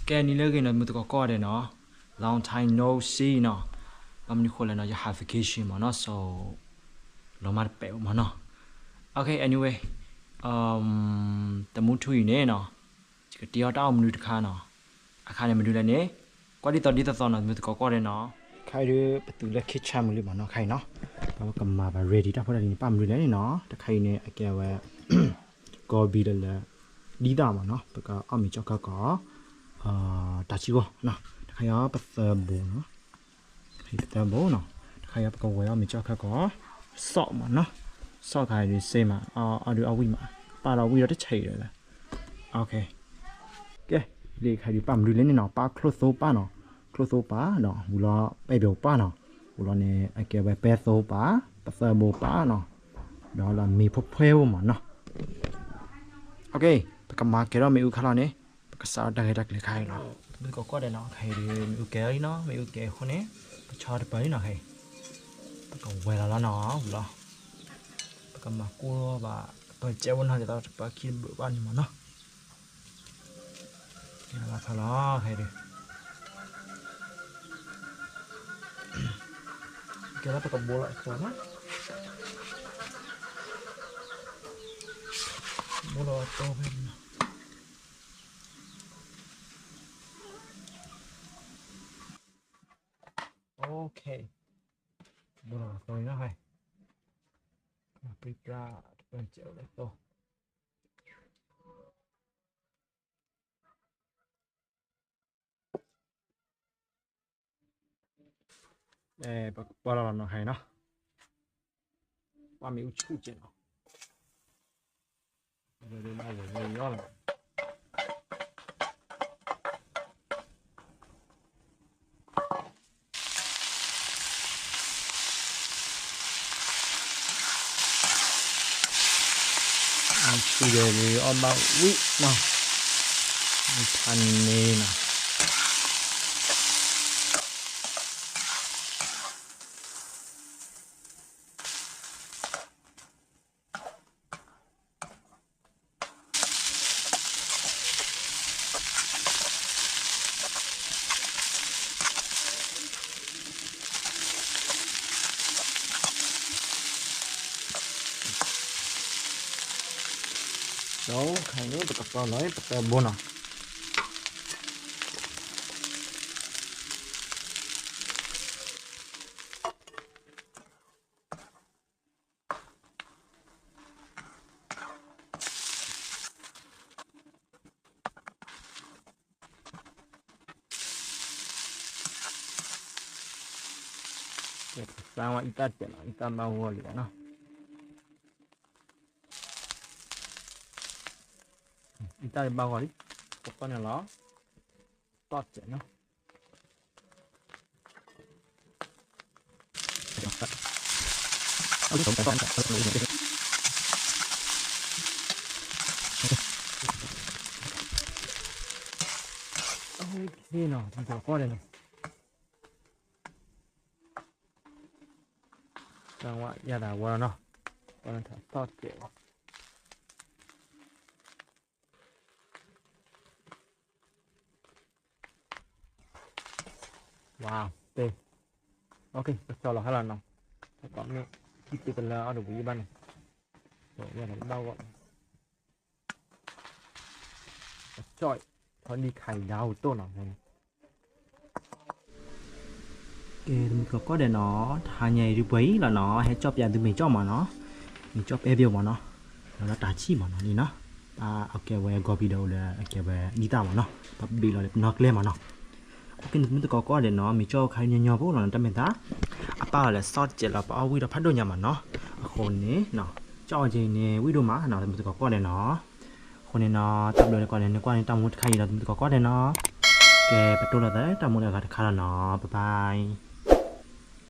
ကဲနံၤလၢအဂ့ၤနီၤ သမုသကိးကိးဂၤဒဲးနီၤ, long time no see နီၤ, ဘၣ်မနုၤဃိလဲၣ်နီၤ ယဟး vacation မ့ၢ်နီၤ, so လီၤမၢ်တပဲာ်ဘၣ်မ့ၢ်နီၤ, okay anyway, တမူထူအံၤန့ၣ်နီၤ, ယကတ့အီၣ်တၢ်အီၣ်မနုၤတခါနီၤ, အခါန့ၣ်မနုၤလဲၣ်န့ၣ်, ကွၢ်ဒ်သိးဒ်သိးသိးနီၤ သမုသကိးကိးဂၤဒဲးနီၤ, ခါအံၤဒုးပတုၤလၢ kitchen မုၢ်လံမ့ၢ်နီၤ, ခါအံၤနီၤ, ပကမၤဘၣ် ready တၢ်ဖိတၢ်လံၤန့ၣ် ပၣ်မနုၤလဲၣ်န့ၣ်နီၤ, တခါအံၤန့ၣ် အကဲဝဲ ကီဘံဒီးလၢ ဒ်တၢ်မ့ၢ်နီၤ, ပကအီၣ်မ့ၤကၠီၣ်ခၢၣ်ကီး တၢ်ဆံဂီၢ်, တခါအံၤပသၢဘိနီၤ, ပသၢဘိနီၤ, တခါအံၤပကဝဲၤအီၣ်မ့ၤကၠီၣ်ခၢၣ်ကီး sauce မ့ၢ်နီၤ, sauce ခါအံၤဒုးစ့မး, အီၣ်ဒုးအီၣ်ဝံၣ်မး, ပၢ်ဒီးဝံၣ်ဒီးတဆံးဒီး, okay, ကဲ, လံာ်ခါအံၤဒုးပၣ်မနုၤလဲၣ်န့ၣ်နီၤ, ပၣ်ချိၣ်သိပၢ်နီၤ, ချိၣ်သိပၢ်ဒီး ဝံၤလီၤ ပဲဘဲပၢ်နီၤ, ဝံၤလီၤန့ၣ် အကဲဝဲပဲသိပၢ်, ပသၢဘိပၢ်နီၤ, ဒီးလၢမ့ၤဖှဲဖှဲအိၣ်မ့ၢ်နီၤ, okay, ပကမၤကဲထီၣ်မ့ၣ်အူခါလီၤန့ၣ်, ပကစးထီၣ်တၢ်ဂ့ၢ်တၢ်ကျိၤခါအံၤလီၤ, သမုသကိးကိးဂၤဒဲးနီၤ, ခါအံၤဒုး မ့ၣ်အူကဲလံနီၤ, မ့ၣ်အူကဲအဃိန့ၣ်, ပဆီတပၢၤလံနီၤ, ခါအံၤ ပကဝဲၤလီၤလီၤနီၤ, ဝံၤလီၤ, ပကမၤကိၢ်ဘၣ် ပၢၤကဲအိၣ်နီၤ ဒ်သိးတပၢၤခံတဘျုးဘၣ်န့ၣ်မ့ၢ်နီၤ, ကဲလီၤဖးလီၤ ခါအံၤဒုး, ကဲလၢပကဘိလီၤအသီနီၤ, ဘိလီၤအသီဖဲန့ၣ်နီၤ, okay, ဘိလီၤအသီနီၤ, ခါအံၤ, ပျံၤပြၢ် တပၢၤကဲအိၣ်လၢအသီ ပကပာ်လီၤလီၤနီၤ ခါအံၤနီၤ, ပှၤမ့ၣ်အူဆူၣ်ကဲနီၤ, ဝဲလီၤ, ဆူၣ်ဒီးအီၣ်ဘၣ်ဝံၣ်နီၤ, ဖးန့ၢ်နီၤ. ဒီးခဲအံၤန့ၣ် ပကပာ်လီၤပသၢဘိနီၤ. စၢ်ဝဲအံသၣ်တစဲးနီၤ, အံသၣ်ဘၣ်ဂီၢ်လံနီၤ. အံသၣ်ဘၣ်ဂီၢ်လံ, ပကီၢ်န့ၣ်လီၤ. သီၣ်စဲးနီၤ. သီၣ်စဲးနီၤ, သီၣ်စဲးနီၤ. တၢ်ဝဲယၤဒၣ်ဝဲလီၤနီၤ, ပထီၣ်သီၣ်စဲးလီၤ. ဝါ, တဲ, ပကဆီလီၤဟဲလီၤနီၤ, ပကမ့ၢ်ခံတုၤတလၢအီၣ်တဝံၤဘၣ်န့ၣ်, ယၤဒၣ်ဘၣ်ဂီၢ်, ကၠီၣ်, ထီၣ်ဒံၣ်ခါအံၤဒၣ်ဟူးတိၢ်နီၤ. ကဲ သမုသကိးကိးဂၤဒဲးနီၤ, တဟါညါအံၤဒုးပှဲၤအံၤလီၤနီၤ, ဟဲကၠီၣ်ပၠးသုမ့ၤကၠီၣ်မးနီၤ, မ့ၤကၠီၣ်ပဲဘ့ၣ်မးနီၤ, ဒီးလၢတၢ်ဆံၣ်မးနီၤလံနီၤ, ပအကဲဝဲဂီၤပံၤဒီးအိၣ်လၢအကဲဝဲဒ်တၢ်မးနီၤ, ပဘ့ၣ်လီၤလၢပနီၣ်ကျဲမးနီၤ. အိၣ်က့ၤ သမုသကိးကိးဂၤဒဲးနီၤ, မ့ၤကၠီၣ်ခါညီညီဖိလီၤနီၤ, တၢ်မဲာ်သး အပၢ်လီၤလၢသီၣ်တစဲးလီၤ, ပအီၣ်ဝံၣ်ဒီးဖးဒိၣ်ညါမးနီၤ, အဃိန့ၣ် ကၠီၣ်အီၤက့ၤန့ၣ် ဝံၣ်ဒိၣ်မးနီၤ, သမုသကိးကိးဂၤဒဲးနီၤ. အဃိန့ၣ်နီၤ, တၢ်ဘျုးလၢကိးဂၤဒဲးန့ၣ် ကွၢ်န့ၢ်တၢ်မူတခါအံၤလီၤ သမုသကိးကိးဂၤဒဲးနီၤ. ကဲ ပတိၢ်လီၤသးတၢ်မူလၢအဂၤတခါလီၤနီၤ, bye bye.